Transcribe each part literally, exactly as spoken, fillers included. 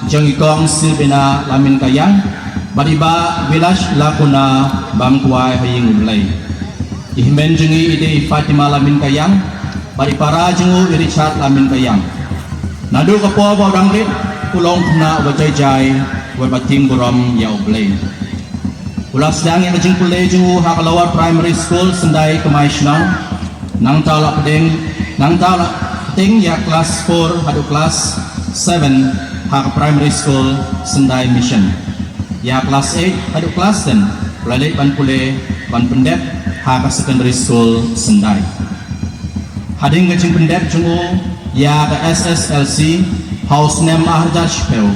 jong i kong Silbina Lamin Kayang, bad i bah Vilas Lakuna, bam kwai ha ïing U Blei. I hynmen jong i i dei i Fatima Lamin Kayang, bad i para jong u i Richard Lamin Kayang. Naduh ka por ba u dang rit, u long khynnah uba jai jai, uba tieng burom ïa U Blei. U la sdang ïa ka jingpule jong u ha ka Lower Primary School, Syndai Kmai Shnong. Nangta u la pdeng, nangta u la pdeng ïa klas four haduh klas seven ha ka Primary School, Syndai Mission. Ïa klas eight haduh klas ten u la leit ban pule, ban pyndep ha ka Secondary School, Syndai. Hadien ka jingpyndep jong u ïa ka S S L C ha u snem ar hajar shiphew,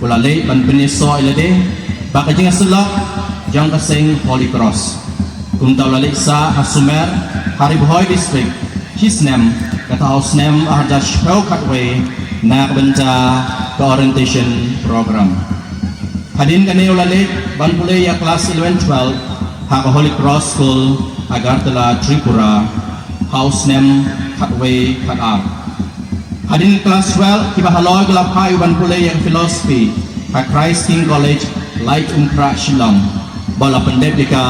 u la leit ban pynïasoh ïa lade bad ka jingïasyllok jong ka seng Holy Cross. Kumta u la leit sah ha Sumer, ha Ri Bhoi District, shi snem, kata ha u snem ar hajar shiphew khatwei, na ka bynta ka orientation program. Hadien kane u la leit ban pule ïa klas eleven twelve ha ka Holy Cross School, Agartala, Tripura, ha u snem khatwei khatar. Hadien klas twelve, kiba halor ki la phah ïa u ban pule ïa ka philosophy ha Christ King College, Laitumkhrah, Shillong, ba u la pyndep ïa ka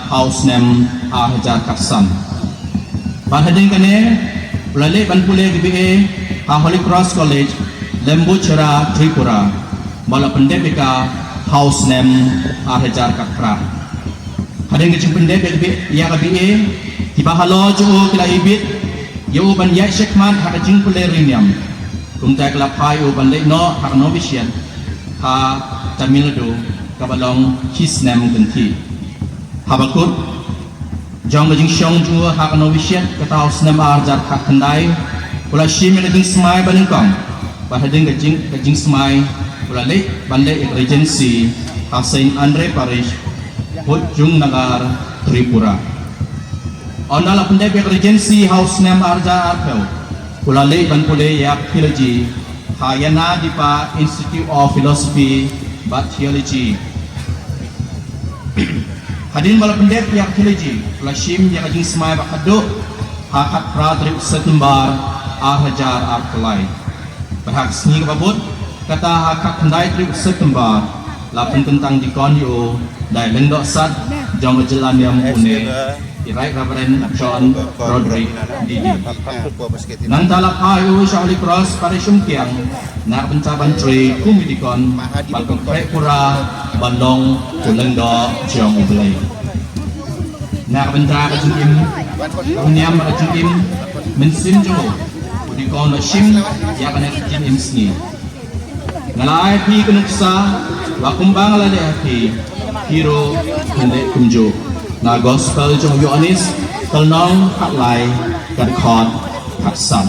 ha u snem ar hajar khatsan. Bad hadien kane u la leit ban pule ïa ka B A ha Holy Cross College, Lembuchera, Tripura, ba u la pyndep ïa ka ha u snem ar hajar khatphra. Hadien ka jingpyndep ïa ka B-, ïa ka B A, kiba halor jong u ki la ibit ïa u ban ïaid shakhmat ha ka jingpule riewniam. Kumta ki la phah ïa u ban leit noh ha ka novitiate ha Tamil Nadu, kaba long shi snem kynthih. Haba kut jong ka jingshong jong u ha ka novitiate, kata ha u snem ar hajar khatkhyndai, u la shim ïa ka jingsmai ba nyngkong. Bad hadien ka jing, ka jingsmai, u la leit ban leh ïa ka Regency ha Saint Andre Parish, Hojung Nagar, Tripura. Haba u la pyndep ïa ka Regency ha u snem ar hajar arphew, u la leit ban pule ïa ka Theology ha Yanadipa Institute of Philosophy bad Theology. Hadien ba la pyndep ïa ka Theology, u la shim ïa ka jingsmai ba khatduh ha khatphra tarik September ar hajar arphew lai. Bad ha ka sngi kaba bud, kata ha khatkhyndai tarik September, la pynkyntang deacon ïa u da i Lyngdoh Sad jong ka jylla niam Pune, i Right Reverend John Roderick Didi. Nangta la phah ïa u sha Holy Cross Parish Umkiang na ka bynta ban trei kum i deacon, ban pynkhreh pura ban long u lyngdoh jong U Blei. Na ka bynta ka jingim, ka niam ka jingim mynsiem jong u, u deacon u la shim ïa kane ka jingim sngi. Nga la ai ha phi ka nuksa, ba kumba nga la leh ha phi, phi ruh phin leh kumjuh. Na ka Gospel jong u Ïoannis, ka lynnong khatlai, ka dkhot khatsan.